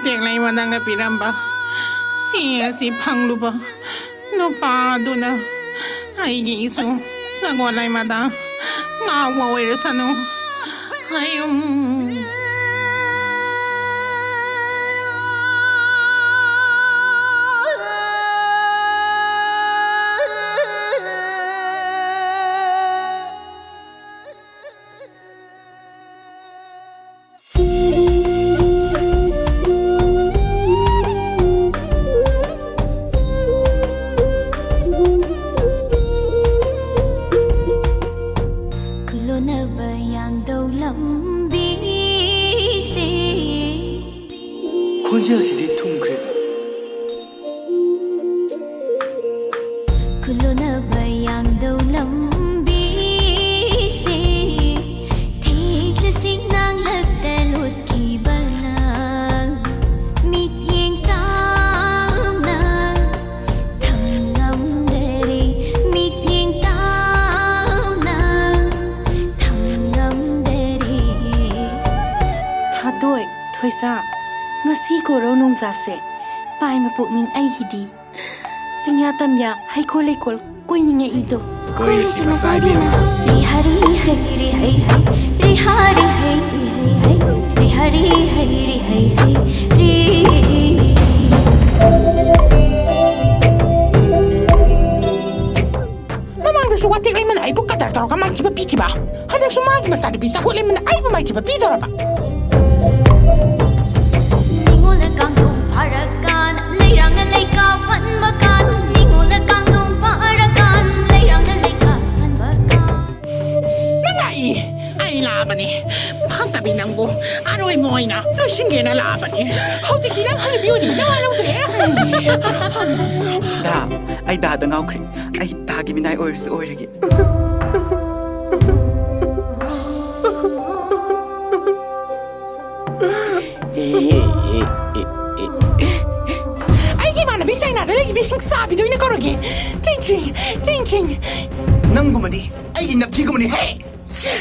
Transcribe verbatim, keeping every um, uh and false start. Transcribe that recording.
ꯇꯦꯛꯂꯩꯃꯗꯪꯅ ꯄꯤꯔꯝꯕ ꯁꯤ ꯑꯁꯤ ꯐꯪꯂꯨꯕ ꯅꯨꯄꯥ ꯑꯗꯨꯅ ꯑꯩꯒꯤꯁꯨ ꯁꯒꯣꯜ ꯂꯩꯃꯗ ꯉꯥꯎꯕ ꯑꯣꯏꯔꯁꯅꯨ꯫ ꯑꯌꯨꯝ꯫ ꯈꯨꯂꯣꯟꯅꯕ ꯌꯥꯡꯗꯧ ꯂꯝꯕꯤꯁꯦ꯫ ꯈꯣꯟꯖꯦꯜꯁꯤꯗꯤ ꯊꯨꯝꯈ꯭ꯔꯦꯗ꯫ ꯈꯨꯂꯣꯟꯅꯕ ꯌꯥꯡꯗꯧ ꯂꯝꯕꯤꯁꯦ꯫ ꯊꯦꯛꯂꯁꯤꯡ ꯅꯥꯡꯂꯛꯇ ꯂꯣꯠꯈꯤꯕꯅ ꯃꯤꯠꯌꯦꯡ ꯇꯥꯝꯅ ꯊꯝꯉꯝꯗꯔꯦ꯫ ꯃꯤꯠꯌꯦꯡ ꯇꯥꯝꯅ ꯊꯝꯉꯝꯗꯔꯦ꯫ ꯊꯥꯗꯣꯏ, ꯊꯣꯏꯁꯥ, ꯉꯁꯤ ꯀꯣꯔꯧ ꯅꯣꯡꯖꯥꯁꯦ ꯄꯥꯏ ꯃꯄꯣꯛꯅꯤꯡ ꯑꯩꯒꯤꯗꯤ꯫ ꯆꯤꯡꯌꯥ ꯇꯝꯌꯥ ꯍꯩꯀꯣꯜ ꯂꯩꯀꯣꯜ ꯀꯣꯏꯅꯤꯡꯉꯛꯏꯗꯣ꯫ ꯀꯣꯏꯔꯨꯁꯤ ꯃꯆꯥ ꯏꯕꯦꯝꯃ꯫ ꯔꯤ ꯍꯥ ꯔꯤ ꯍꯩ ꯔꯤ ꯍꯩ ꯍꯩ, ꯔꯤ ꯍꯥ ꯔꯤ ꯍꯩ ꯔꯤ ꯍꯩ ꯍꯩ, ꯔꯤ ꯍꯥ ꯔꯤ ꯍꯩ ꯔꯤ ꯍꯩ ꯍꯩ ꯔꯤ꯫ ꯃꯃꯥꯡꯗꯁꯨ ꯋꯥꯇꯦꯛ ꯂꯩꯃꯅ ꯑꯩꯕꯨ ꯀꯗꯔ ꯇꯧꯔꯒ ꯃꯥꯏꯊꯤꯕ ꯄꯤꯈꯤꯕ꯫ ꯍꯟꯗꯛꯁꯨ ꯃꯥꯒꯤ ꯃꯆꯥꯅꯨꯄꯤ ꯆꯥꯎꯈꯠ ꯂꯩꯃꯅ ꯑꯩꯕꯨ ꯃꯥꯏꯊꯤꯕ ꯄꯤꯗꯧꯔꯕ꯫ ꯅꯤꯉꯣꯜꯅ ꯀꯥꯡꯗꯣꯡ ꯐꯥꯔꯀꯥꯟ, ꯂꯩꯔꯥꯡꯅ ꯂꯩꯀꯥ ꯐꯟꯕ ꯀꯥꯟ, ꯅꯤꯉꯣꯜꯅ ꯀꯥꯡꯗꯣꯡ ꯐꯥꯔꯀꯥꯟ, ꯂꯩꯔꯥꯡꯅ ꯂꯩꯀꯥ ꯐꯟꯕ ꯀꯥꯟ꯫ ꯅꯪ ꯂꯥꯛꯏ꯫ ꯑꯩ ꯂꯥꯛꯑꯕꯅꯤ꯫ ꯐꯠꯇꯕꯤ ꯅꯪꯕꯨ ꯑꯔꯣꯏꯕ ꯑꯣꯏꯅ ꯂꯣꯏꯁꯤꯟꯒꯦꯅ ꯂꯥꯛꯑꯕꯅꯤ꯫ ꯍꯧꯖꯤꯛꯇꯤ ꯅꯪ ꯍꯅꯨꯕꯤ ꯑꯣꯏꯅ ꯅꯋꯥ ꯂꯧꯗ꯭ꯔꯦ꯫ ꯗꯥ, ꯑꯩ ꯗꯥꯗ ꯉꯥꯎꯈ꯭ꯔꯦ꯫ ꯑꯩ ꯗꯥꯒꯤ ꯃꯤꯅꯥꯏ ꯑꯣꯏꯔꯁꯨ ꯑꯣꯏꯔꯒꯦ꯫ ꯑꯩꯒꯤ ꯏꯃꯥꯟꯅꯕꯤ ꯆꯥꯏꯅꯥꯗ ꯂꯩꯈꯤꯕꯤ ꯍꯤꯡꯁꯥꯕꯤꯗꯣ ꯑꯣꯏꯅ ꯀꯧꯔꯒꯦ꯫ ꯇ꯭ꯔꯤꯡ, ꯇ꯭ꯔꯤꯡ, ꯇ꯭ꯔꯤꯡ, ꯇ꯭ꯔꯤꯡ꯫ ꯅꯪꯒꯨꯝꯕꯗꯤ ꯑꯩꯒꯤ ꯅꯞꯊꯤꯒꯨꯝꯕꯅꯤ ꯍꯦ! ꯁꯤ!